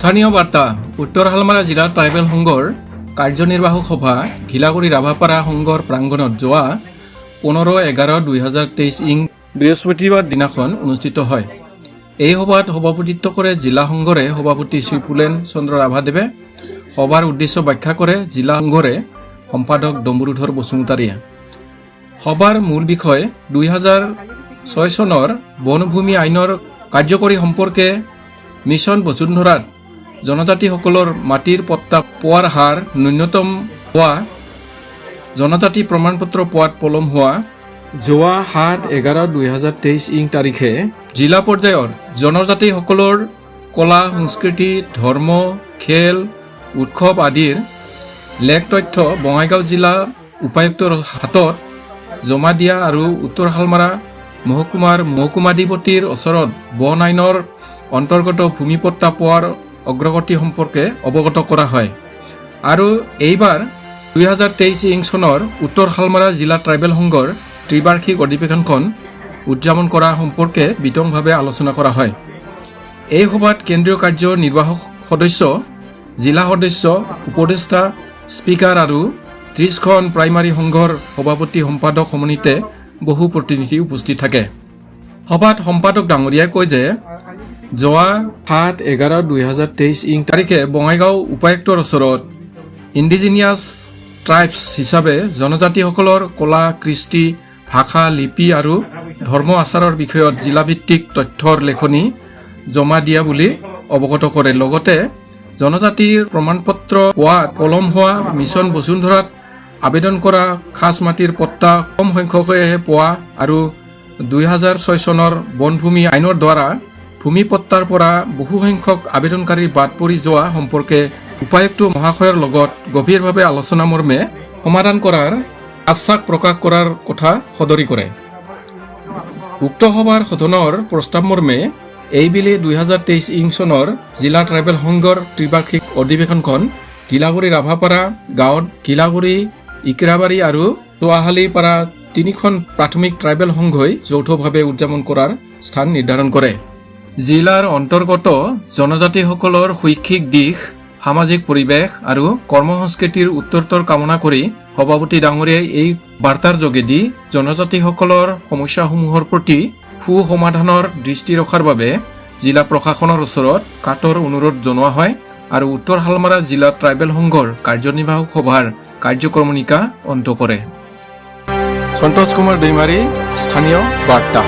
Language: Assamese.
স্থানীয় বাৰ্তা। উত্তৰ শালমাৰা জিলা ট্ৰাইবেল সংঘৰ কাৰ্যনিৰ্বাহক সভা ঘিলাগুৰি ৰাভাপাৰা সংঘৰ প্ৰাংগণত যোৱা 15/11/2023 ইং বৃহস্পতিবাৰ দিনাখন অনুষ্ঠিত হয়। এই সভাত সভাপতিত্ব কৰে জিলা সংঘৰে সভাপতি শ্ৰী ফুলেন চন্দ্ৰ ৰাভাদেৱে। সভাৰ উদ্দেশ্য ব্যাখ্যা কৰে জিলা সংঘৰে সম্পাদক ডম্বৰুধৰ বসুমতাৰীয়ে। সভাৰ মূল বিষয় 2006 চনৰ বনভূমি আইনৰ কাৰ্যকৰী সম্পৰ্কে, মিছন বসুন্ধৰাত জনজাতিসকলৰ মাটিৰ পট্টা পোৱাৰ হাৰ ন্যূনতম হোৱা, জনজাতি প্ৰমাণপত্ৰ পোৱাত পলম হোৱা, যোৱা 7/11/2023 ইং তাৰিখে জিলা পৰ্যায়ৰ জনজাতিসকলৰ কলা, সংস্কৃতি, ধৰ্ম, খেল, উৎসৱ আদিৰ লেখ তথ্য বঙাইগাঁও জিলা উপায়ুক্তৰ হাতত জমা দিয়া আৰু উত্তৰ শালমাৰা মহকুমাৰ মহকুমাধিপতিৰ ওচৰত বন আইনৰ অন্তৰ্গত ভূমি পট্টা পোৱাৰ অগ্ৰগতি সম্পৰ্কে অৱগত কৰা হয় আৰু এইবাৰ 2023 ইং চনৰ উত্তৰ শালমাৰা জিলা ট্ৰাইবেল সংঘৰ ত্ৰিবাৰ্ষিক অধিৱেশনখন উদযাপন কৰা সম্পৰ্কে বিতংভাৱে আলোচনা কৰা হয়। এই সভাত কেন্দ্ৰীয় কাৰ্যনিৰ্বাহক সদস্য, জিলা সদস্য, উপদেষ্টা, স্পীকাৰ আৰু 30খন প্ৰাইমাৰী সংঘৰ সভাপতি, সম্পাদক সমন্বিতে বহু প্ৰতিনিধি উপস্থিত থাকে। সভাত সম্পাদক ডাঙৰীয়াই কয় যে যোৱা 7/11/2023 ইং তাৰিখে বঙাইগাঁও উপায়ুক্তৰ ওচৰত ইণ্ডিজিনিয়াছ ট্ৰাইবছ হিচাপে জনজাতিসকলৰ কলা, কৃষ্টি, ভাষা, লিপি আৰু ধৰ্ম আচাৰৰ বিষয়ত জিলাভিত্তিক তথ্যৰ লেখনি জমা দিয়া বুলি অৱগত কৰে। লগতে জনজাতিৰ প্ৰমাণপত্ৰ পোৱাত পলম হোৱা, মিছন বসুন্ধৰাত আবেদন কৰা খাচ মাটিৰ পট্টা কম সংখ্যকেহে পোৱা আৰু 2006 চনৰ বনভূমি আইনৰ দ্বাৰা ভূমি পট্টাৰ পৰা বহুসংখ্যক আবেদনকাৰী বাদ পৰি যোৱা সম্পৰ্কে উপায়ুক্ত মহাশয়ৰ লগত গভীৰভাৱে আলোচনা মৰ্মে সমাধান কৰাৰ আশ্বাস প্ৰকাশ কৰাৰ কথা সদৰি কৰে। উক্ত সভাৰ সদনৰ প্ৰস্তাৱ মৰ্মে এইবেলি 2023 ইং চনৰ জিলা ট্ৰাইবেল সংঘৰ ত্ৰিবাৰ্ষিক অধিৱেশনখন ঘিলাগুৰি ৰাভাপাৰা গাঁৱত ঘিলাগুৰি, ইকৰাবাৰী আৰু চোৱাহালীপাৰা তিনিখন প্ৰাথমিক ট্ৰাইবেল সংঘই যৌথভাৱে উদযাপন কৰাৰ স্থান নিৰ্ধাৰণ কৰে। জিলাৰ অন্তৰ্গত জনজাতিসকলৰ শৈক্ষিক দিশ, সামাজিক পৰিৱেশ আৰু কৰ্মসংস্কৃতিৰ উত্তৰোত্তৰ কামনা কৰি সভাপতি ডাঙৰীয়াই এই বাৰ্তাৰ যোগেদি জনজাতিসকলৰ সমস্যাসমূহৰ প্ৰতি সু-সমাধানৰ দৃষ্টি ৰখাৰ বাবে জিলা প্ৰশাসনৰ ওচৰত কাতৰ অনুৰোধ জনোৱা হয় আৰু উত্তৰ শালমাৰা জিলা ট্ৰাইবেল সংঘৰ কাৰ্যনিৰ্বাহক সভাৰ কাৰ্যক্ৰমণিকা অন্ত কৰে। সন্তোষ কুমাৰ দৈমাৰী, স্থানীয় বাৰ্তা।